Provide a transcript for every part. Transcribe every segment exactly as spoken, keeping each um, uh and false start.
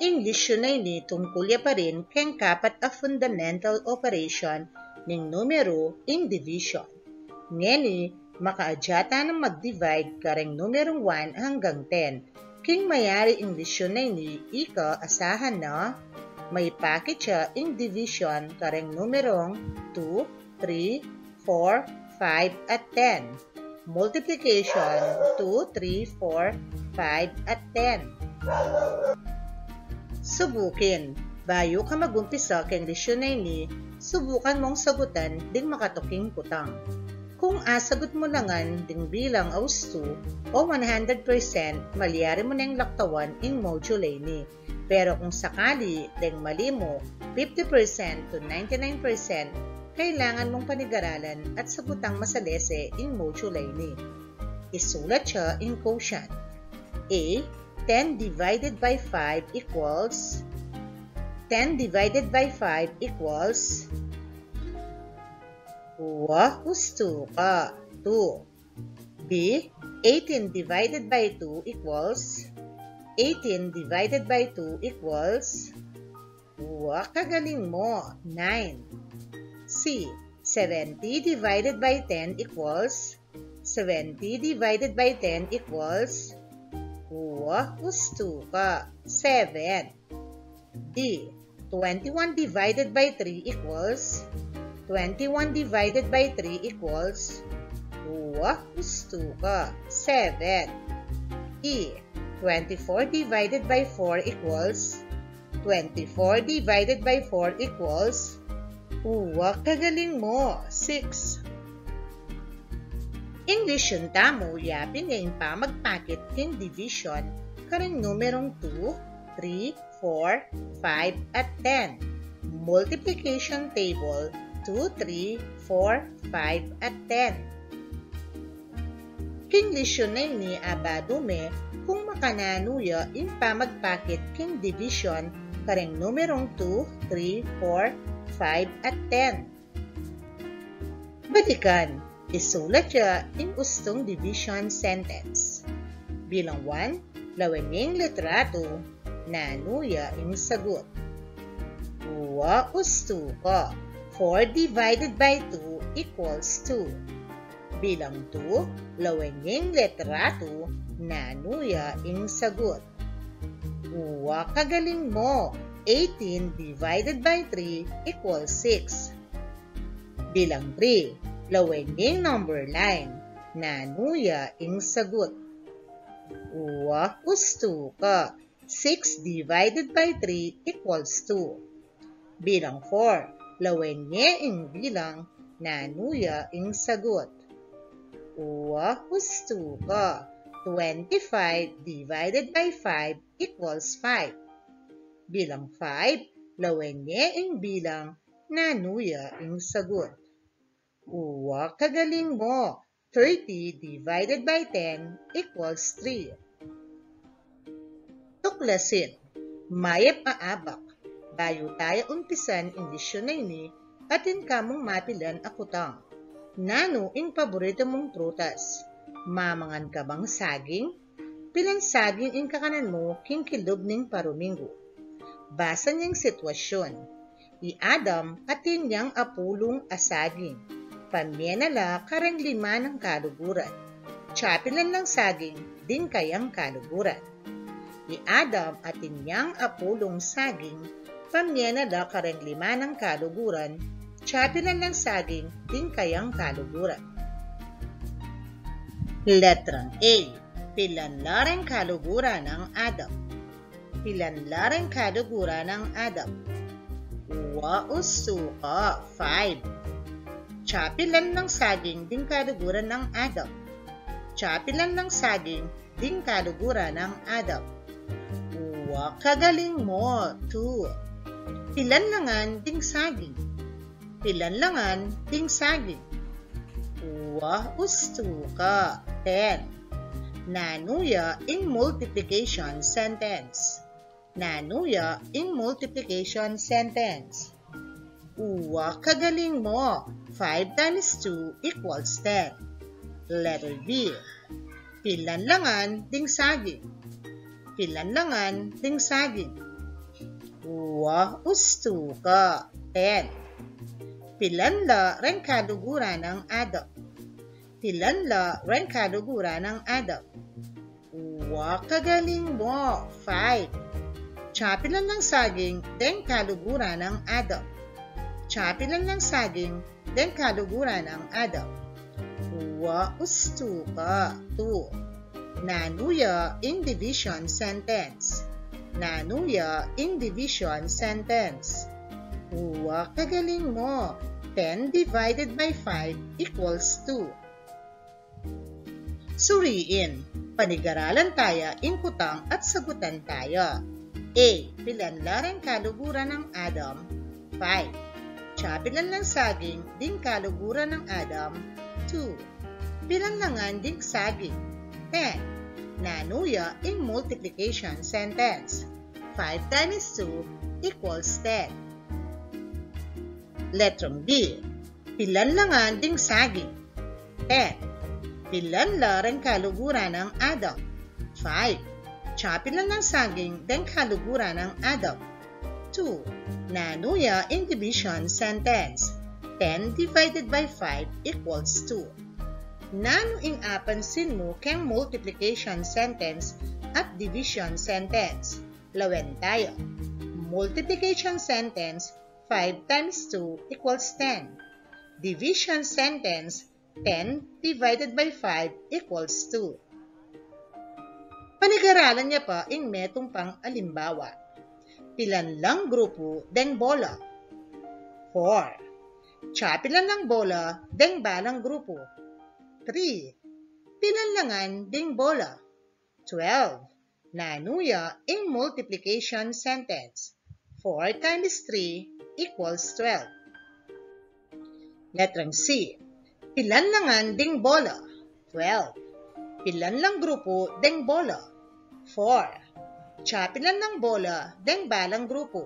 Ing lesyun a ini tungkul ya pa rin keng kapat a fundamental operation ning numeru, ing division. Ngeni, makaadya tanang mag-divide kareng numerung one hanggang ten. King mayari ing lesyun a ini, ika asahan na maipakit ya ing division kareng numerung two, three, four, five, at ten. Multiplication, two, three, four, five, at ten. Subukin. Bayu ka mag-umpisa keng lesyun a ini, subukan mung sagutan ding makatuking kutang. Kung asagut mu la ngan ding bilang a ustu o one hundred percent, malyari mu neng laktawan ing module a ini. Pero kung sakali deng mali mu fifty percent to ninety-nine percent, kailangan mung panigaralan at sagutang masalese ing module a ini. Isulat ya ing quotient. A, ten divided by five equals, ten divided by five equals, wa, ustu ka, two. B, eighteen divided by two equals, eighteen divided by two equals, wa, kagaling mo, nine. C, seventy divided by ten equals, seventy divided by ten equals, wa, ustu ka, seven. D, twenty-one divided by three equals, twenty-one divided by three equals, wa, ustu ka, seven. E, twenty-four divided by four equals, twenty-four divided by four equals, wa, kagaling mo, six. Ing lesyun tamu, yapin ne ing pamagpakit king division kareng numerung two, three, four, five, at ten. Multiplication table, two, three, four, five, at ten. King lesyun a ini, abadu me kung makananu ya ing pamagpakit king division kareng numerung two, three, four, five, at ten. Balikan, isulat ya ing ustung division sentence. Bilang one, lawen ing litrato, nanu ya ing sagut? Wa, ustu ka. Four divided by two equals two. Bilang two, lawen ing litrato, nanu ya ing sagut? Wa, kagaling mo. Eighteen divided by three equals six. Bilang three, lawen ing number line, nanu ya ing sagut? Wa, ustu ka. Six divided by three equals two. Bilang four, lawen ne ing bilang, nanu ya ing sagut? Wa, ustu ka. Twenty-five divided by five equals five. Bilang five, lawen ne ing bilang, nanu ya ing sagut? Wa, kagaling mo. Thirty divided by ten equals three. Tuklasin. Mayap a abak. Bayu taya umpisan ing lesyun a ini, atin kamung mapilan a kutang. Nanu ing paborito mung prutas? Mamangan ka bang saging? Pilan saging ing kakanan mu king kilub ning paruminggu? Basan ing sitwasyun. I Adam atin yang apulung a saging, pamie na la kareng lima nang kaluguran. Tsapilan lang saging ding kayang kaluguran. I Adam atin yang apulung saging, pamie na la kareng lima nang kaluguran, tsapilan lang saging ding kayang kaluguran. Letrang A. Pilan la reng kaluguran nang Adam? Pilan la reng kaluguran nang Adam? Wa, ustu ka, five. Tsapilan lang saging ding kaluguran nang Adam? Tsapilan lang saging ding kaluguran nang Adam? Wa, kagaling mo, two. Pilan la ngan ding saging? Pilan la ngan ding saging? Wa, ustu ka, ten. Nanu ya ing multiplication sentence? Nanu ya ing multiplication sentence? Wa, kagaling mo. Five times two equals ten. Letter B. Pilan la ngan ding saging? Pilan la ngan ding saging? Wa ustu ka? Ten. Pilan la reng kaluguran nang Adam? Pilan la reng kaluguran nang Adam? Wa kagaling mo. Five. Tsapilan lang saging deng kaluguran nang Adam? Tsapilan lang saging deng kaluguran nang Adam? Wa ustu ka? Two. Nanu ya ing division sentence? Nanu ya ing division sentence? Wa kagaling mo. Ten divided by five equals two. Suriin, panigaralan taya ing kutang at sagutan taya. A. Pilan la reng kaluguran nang Adam? Five. Tsapilan lang saging ding kaluguran nang Adam? Two. Pilan la ngan ding saging? Ten. Nanu ya ing multiplication sentence? Five times two equals ten. Letrang B. Pilan la ngan ding saging? Ten. Pilan la reng kaluguran nang Adam? Five. Tsapilan lang saging deng kaluguran nang Adam? Two. Nanu ya ing division sentence? Ten divided by five equals two. Nanu ing apansin mu keng multiplication sentence at division sentence? Lawen taya. Multiplication sentence, five times two equals ten. Division sentence, ten divided by five equals two. Panigaralan ya pa ing metung pang alimbawa. Pilan lang grupu deng bola? Four. Tsapilan lang bola deng balang grupu? Three. Pilan la ngan ding bola? Twelve. Nanu ya ing multiplication sentence? Four times three equals twelve. Letrang C. Pilan la ngan ding bola? Twelve. Pilan lang grupu deng bola? Four. Tsapilan lang bola deng balang grupu?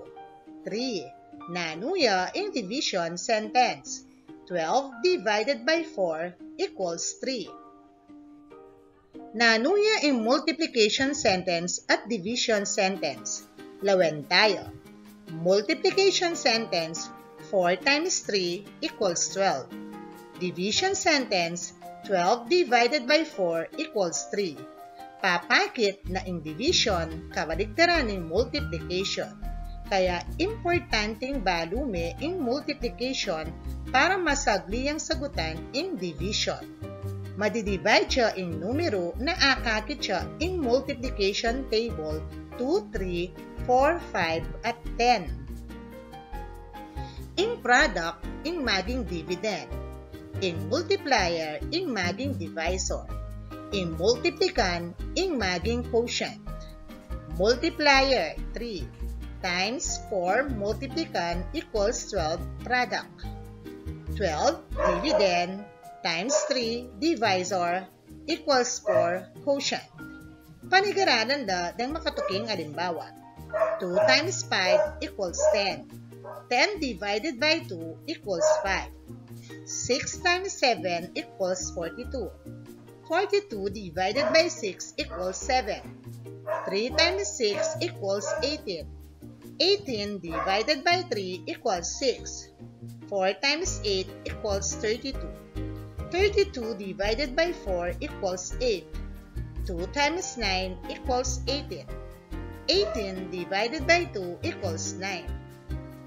Three. Nanu ya ing division sentence? Twelve divided by four equals three. Nanu ya ing multiplication sentence at division sentence? Lawen taya. Multiplication sentence, four times three equals twelve. Division sentence, twelve divided by four equals three. Papakit na ing division kabaligtaran ning multiplication. Kaya importanteng balu me ing multiplication para masagli yang sagutan ing division. Madi-divide ya ing numeru na akakit ya ing multiplication table two, three, four, five, at ten. Ing product ing maging dividend. Ing multiplier ing maging divisor. Ing multiplicand ing maging quotient. Multiplier, three, times four multiplicand equals twelve product. Twelve dividend times three divisor equals four quotient. Panigaralan da deng makatuking alimbawa. Two times five equals ten. Ten divided by two equals five. Six times seven equals forty-two. Forty-two divided by six equals seven. Three times six equals eighteen. Eighteen divided by three equals six. Four times eight equals thirty-two. Thirty-two divided by four equals eight. Two times nine equals eighteen. Eighteen divided by two equals nine.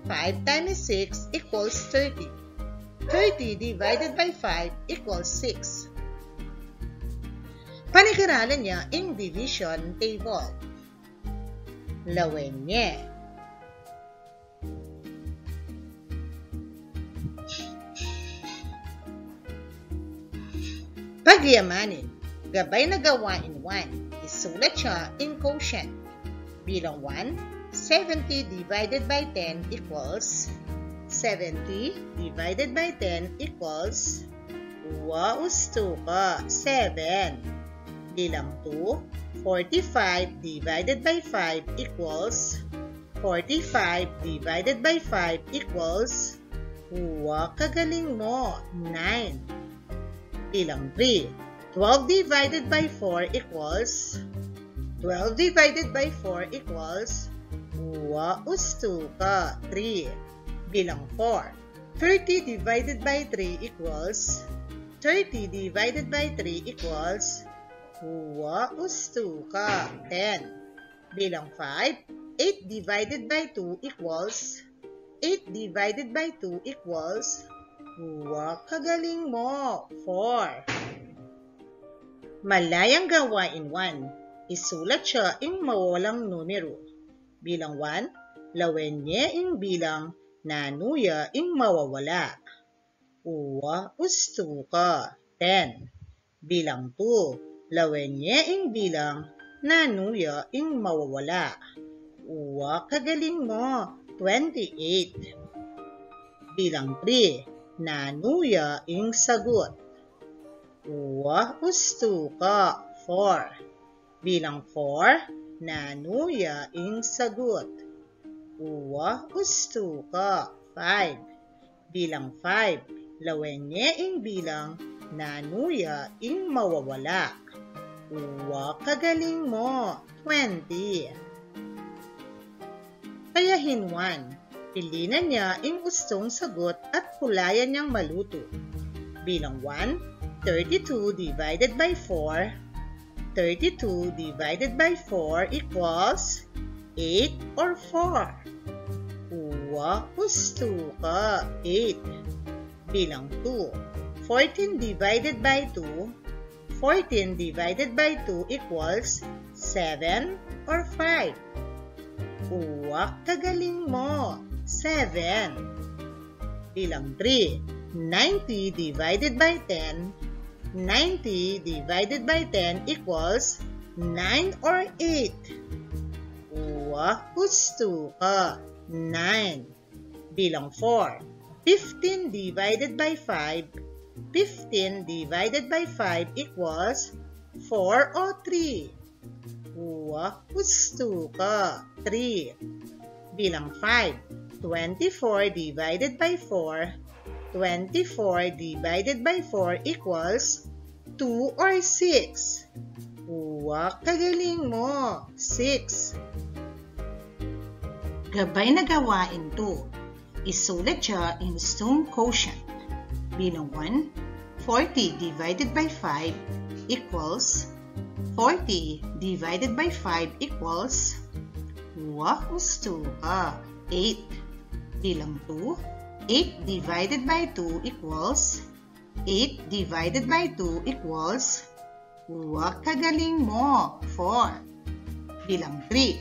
Five times six equals thirty. Thirty divided by five equals six. Panigaralan ya ing division table. Lawen ye. Pagyamanin, gabay na gawain one, isulat ya ing quotient. Bilang one, seventy divided by ten equals, seventy divided by ten equals, wa ustu ka, seven. Bilang two, forty-five divided by five equals, forty-five divided by five equals, wa kagaling mo, nine. Bilang three, twelve divided by four equals, twelve divided by four equals, Wa ustu ka, three. Bilang four. Thirty divided by three equals, thirty divided by three equals, wa ustu ka, ten. Bilang five, eight divided by two equals, eight divided by two equals, wa kagaling mo, four. Malayang gawain one. Isulat ya ing mawawalang numeru. Bilang one, lawen ye ing bilang nanu ya ing mawawala. Wa ustu ka, ten. Bilang two, lawen ye ing bilang nanu ya ing mawawala. Wa kagaling mo, twenty-eight. Bilang three, nanu ya ing sagot. Wa ustu ka, four. Bilang four, nanu ya ing sagot. Wa ustu ka, five. Bilang five, lawen ye ing bilang nanu ya ing mawawala. Wa kagaling mo, twenty. Kayahin one. Pilinan ya ing ustung sagot at kulayan yang malutu. Bilang one, thirty-two divided by four. Thirty-two divided by four equals eight or four. Wa ustu ka, eight. Bilang two, fourteen divided by two. Fourteen divided by two equals seven or five. Wa kagaling mo, seven. Bilang three, ninety divided by ten. Ninety divided by ten equals nine or eight. Wa ustu ka, nine. Bilang four, fifteen divided by five. Fifteen divided by five equals four o three. Wa ustu ka, three. Bilang five, twenty-four divided by four. Twenty-four divided by four equals two or six. Wa kagaling mo, six. Gabay na gawain two. Isulat ya ing ustung quotient. Bilang one, forty divided by five equals, forty divided by five equals, wa ustu ka, eight. Bilang two, eight divided by two equals, eight divided by two equals, wa kagaling mo, four. Bilang three,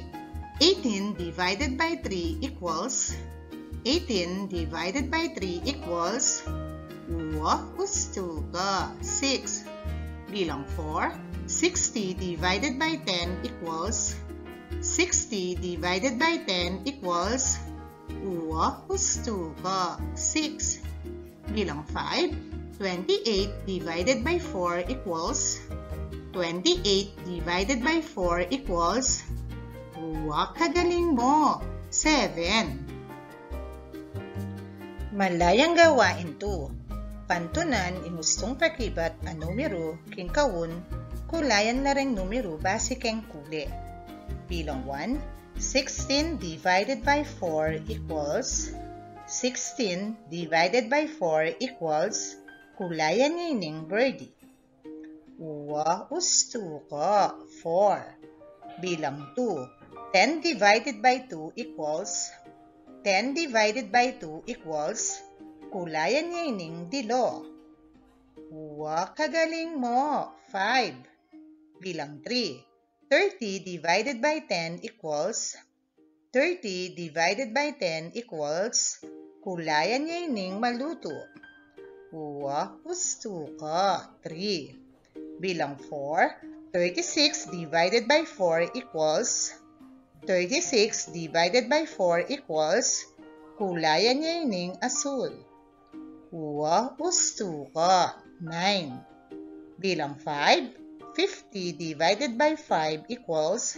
eighteen divided by three equals, eighteen divided by three equals, wa ustu ka, six. Bilang four, sixty divided by ten equals, sixty divided by ten equals, wa ustu ka, six. Bilang five, twenty-eight divided by four equals, twenty-eight divided by four equals, wa kagaling mo, seven. Malayang gawain two. Pantunan ing ustung pakibat a numeru king kaun, kulayan la reng numeru base keng kule. Bilang one, sixteen divided by four equals, sixteen divided by four equals, kulayan ye ining, Birdie. Wa ustu ka, four. Bilang two, ten divided by two equals, ten divided by two equals, kulayan ye ining, Dilo. Wa kagaling mo, five. Bilang three, thirty divided by ten equals, thirty divided by ten equals, kulayan ye ining, Malutu. Wa ustu ka, three. Bilang four, thirty-six divided by four equals, thirty-six divided by four equals, kulayan ye ining, Asul. Wa ustu ka, nine. Bilang five, fifty divided by five equals,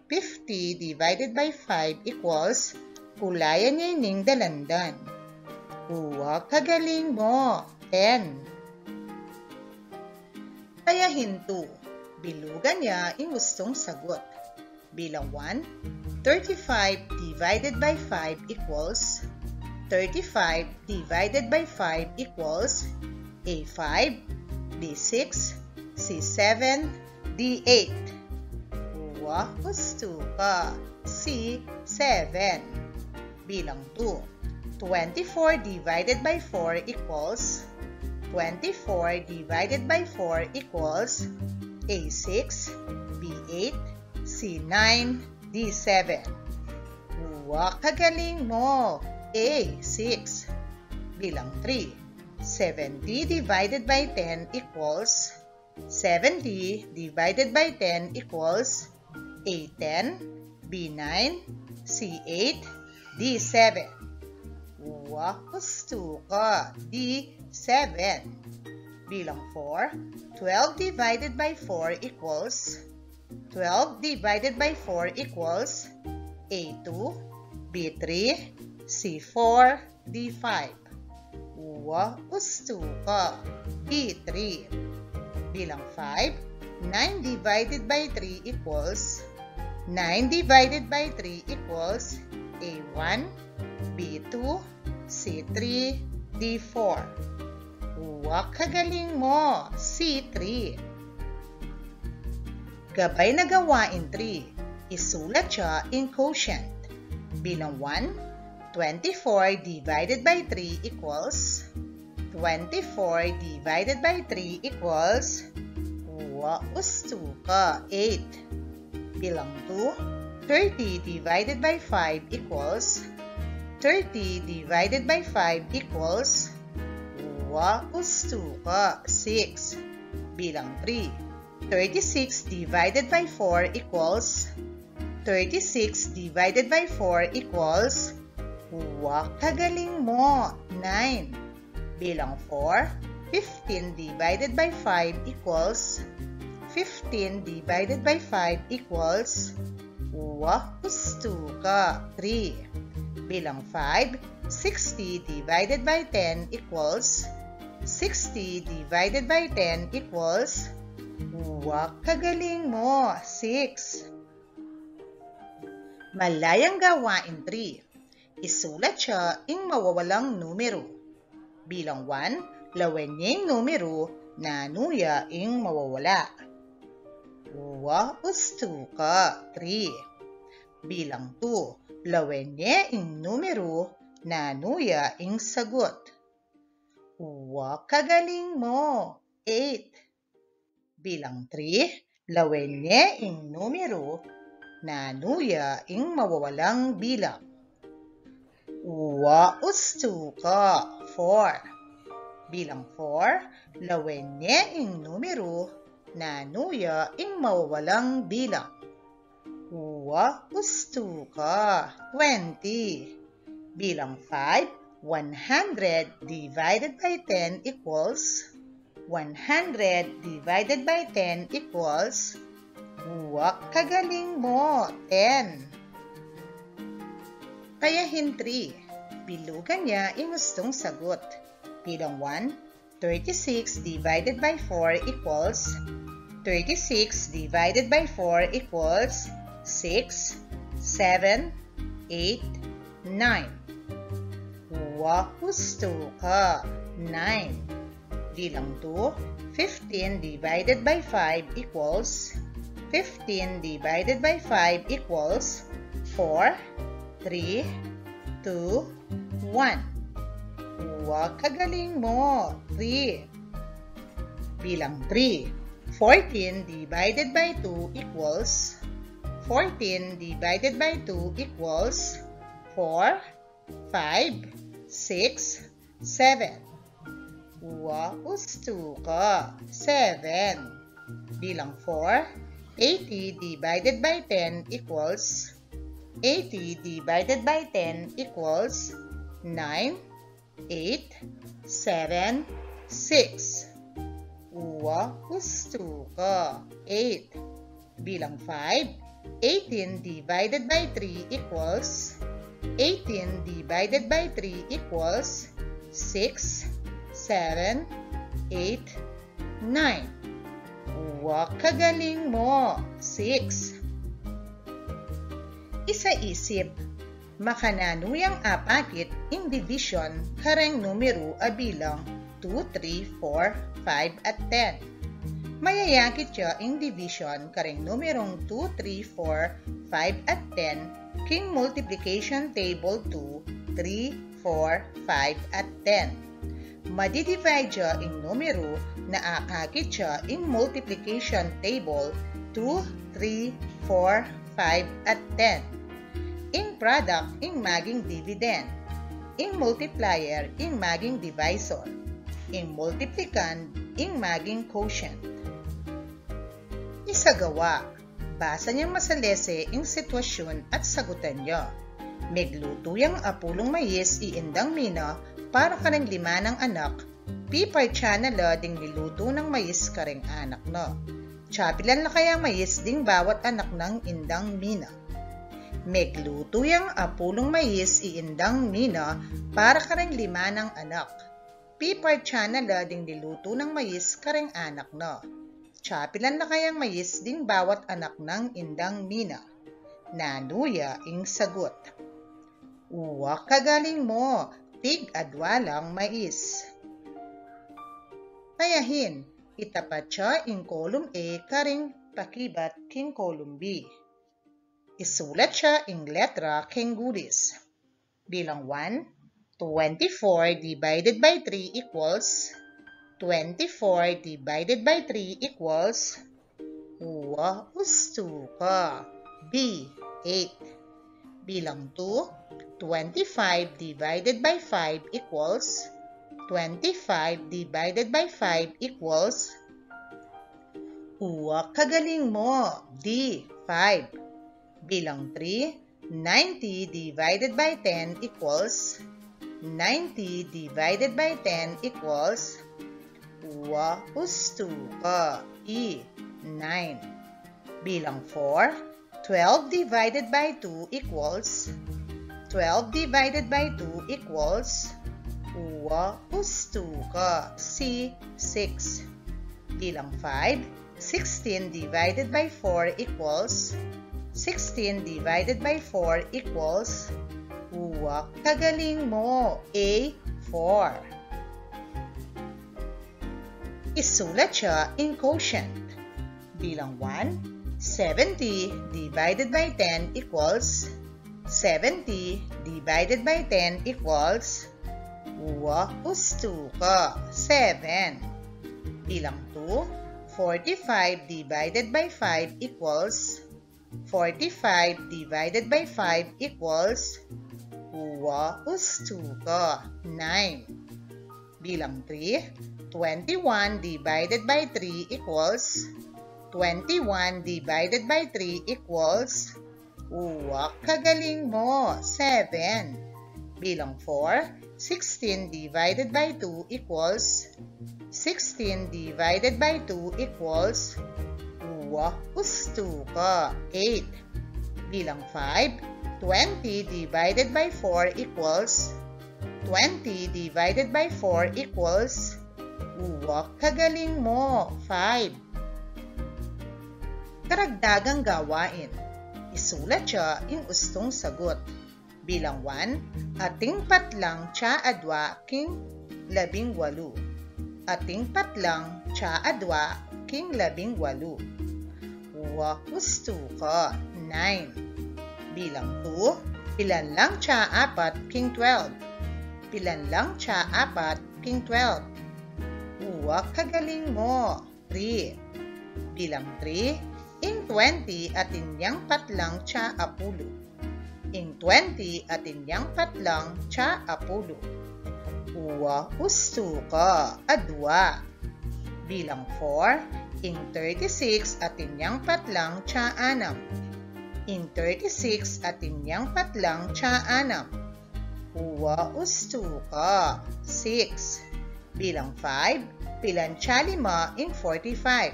fifty divided by five equals, kulayan ye ining, Dalandan. Wa kagaling mo, ten. Kayahin two. Bilugan ya ing ustung sagut. Bilang one, Thirty-five divided by five equals, thirty-five divided by five equals A five, B six, C seven, D eight. Wa, ustu ka. C seven. Bilang two. Twenty-four divided by four equals, twenty-four divided by four equals A six, B eight, C nine, D seven. Wa, kagaling mo. A six. Bilang three. Seventy divided by ten equals, seventy divided by ten equals A ten, B nine, C eight, D seven. Wa, ustu ka. D seven. Bilang four. Twelve divided by four equals, twelve divided by four equals A two, B three, C four, D five. Wa, ustu ka. B three. Bilang five. Nine divided by three equals, nine divided by three equals A one, B two, C three, D four. Wa, kagaling mo. C three. Gabay na gawain three. Isulat ya ing quotient. Bilang one, twenty-four divided by three equals, twenty-four divided by three equals, wa, ustu ka, eight. Bilang two, thirty divided by five equals, thirty divided by five equals, wa, ustu ka, six. Bilang three, thirty-six divided by four equals, thirty-six divided by four equals, wa, kagaling mo, nine. Bilang four, fifteen divided by five equals, fifteen divided by five equals, wa, ustu ka, three. Bilang five, sixty divided by ten equals, sixty divided by ten equals, wa, kagaling mo, six. Malayang gawain three. Isulat ya ing mawawalang numeru. Bilang one, lawen ye ing numeru, nanu ya ing mawawala. Wa, ustu ka, three. Bilang two, lawen ye ing numeru, nanu ya ing sagut. Wa, kagaling mo, eight. Bilang three, lawen ye ing numeru, nanu ya ing mawawalang bilang. Wa, ustu ka, four. Bilang four, lawen ye ing numeru, nanu ya ing mawawalang bilang. Wa, ustu ka, twenty. Bilang five, one hundred divided by ten equals, one hundred divided by ten equals, wa, kagaling mo, ten. Payahin three. Bilugan ya ing ustung sagut. Bilang one, thirty-six divided by four equals, thirty-six divided by four equals six, seven, eight, nine. Wa, ustu ka, nine. Bilang two, fifteen divided by five equals, fifteen divided by five equals four, three, two, one. Wa, kagaling mo, three. Bilang three, fourteen divided by two equals, fourteen divided by two equals four, five, six, seven. Wa, ustu ka, seven. Bilang four, eighty divided by ten equals, eighty divided by ten equals nine, eight, seven, six. Wa, ustu ka, eight. Bilang five, eighteen divided by three equals, eighteen divided by three equals six, seven, eight, nine. Wa, kagaling mo, six. Sa isip, makananu yang apakit ing division kareng numeru a bilang two, three, four, five, at ten? Mayayakit ya ing division kareng numerung two, three, four, five, at ten king multiplication table two, three, four, five, at ten. Madi-divide ya ing numeru na akakit ya ing multiplication table two, three, four, five, at ten. Ing product ing maging dividend. Ing multiplier ing maging divisor. Ing multiplicand ing maging quotient. Isagawa, basa niyang masalese ing sitwasyun at sagutan ya. Meglutu yang apulung mais i Indang Mina para kareng lima nang anak, pipartya na la ding nilutu nang mais kareng anak na. Tsapilan la kayang mais ding bawat anak nang Indang Mina? Meglutu yang apulung mais i Indang Mina para kareng lima nang anak. Pipartya na la ding nilutu nang mais kareng anak na. Tsapilan la kayang mais ding bawat anak nang Indang Mina? Nanu ya ing sagut? Wa, kagaling mu, tig-adwa lang mais. Payahin, itapat ya ing column A kareng pakibat king column B. Isulat ya ing letra keng gulis. Bilang one, twenty-four divided by three equals, twenty-four divided by three equals, wa, ustu ka, B, eight. Bilang two, twenty-five divided by five equals, twenty-five divided by five equals, wa, kagaling mu, D, five. Bilang three, ninety divided by ten equals, ninety divided by ten equals, wa, ustu ka, E, nine. Bilang four, twelve divided by two equals, twelve divided by two equals, wa, ustu ka, C, six. Bilang five, sixteen divided by four equals, sixteen divided by four equals, wa, kagaling mu, A, four. Isulat ya ing quotient. Bilang one, seventy divided by ten equals, seventy divided by ten equals, wa, ustu ka, seven. Bilang two, forty-five divided by five equals, forty-five divided by five equals, wa, ustu ka, nine. Bilang three, twenty-one divided by three equals, twenty-one divided by three equals, wa, kagaling mu, seven. Bilang four, sixteen divided by two equals, sixteen divided by two equals, wa, ustu ka, eight. Bilang five, twenty divided by four equals, twenty divided by four equals, wa, kagaling mu, five. Karagdagang gawain. Isulat ya ing ustung sagut. Bilang one, atin patlang tsaka adwa king labing walu. Atin patlang tsaka adwa king labing walu. Wa, ustu ka, nine. Bilang two, pilan lang tsaka apat king twelve? Pilan lang tsaka apat king twelve? Wa, kagaling mu, three. Bilang three, ing twenty atin yang patlang tsaka apulu. Ing twenty atin yang patlang tsaka apulu. Wa, ustu ka, adwa. Bilang four, ing thirty-six atin yang patlang tsaka anam. Ing thirty-six atin yang patlang tsaka anam. Wa, ustu ka, six. Bilang five, pilan tsaka lima ing forty-five?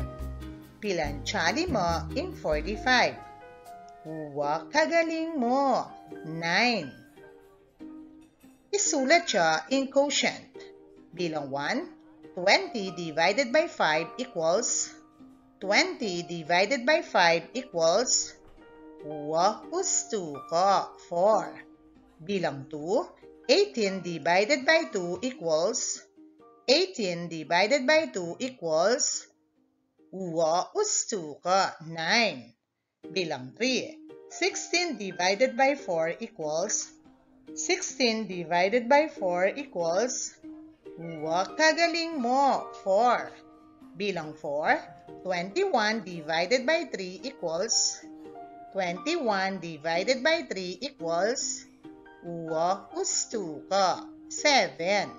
Pilan tsaka lima ing forty-five? Wa, kagaling mu, nine. Isulat ya ing quotient. Bilang one, twenty divided by five equals, twenty divided by five equals, Uwa ustu ka, four. Bilang two, eighteen divided by two equals, eighteen divided by two equals, uwa ustu ka, nine. Bilang three, sixteen divided by four equals, sixteen divided by four equals, uwa kagaling mo, four. Bilang four, twenty-one divided by three equals, twenty-one divided by three equals, uwa ustu ka, seven.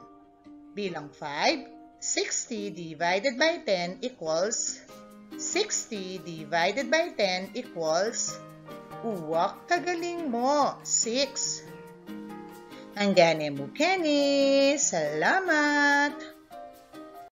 Bilang five, sixty divided by ten equals, sixty divided by ten equals, uwa kagaling mo, six. Hanggan e mu keni, salamat!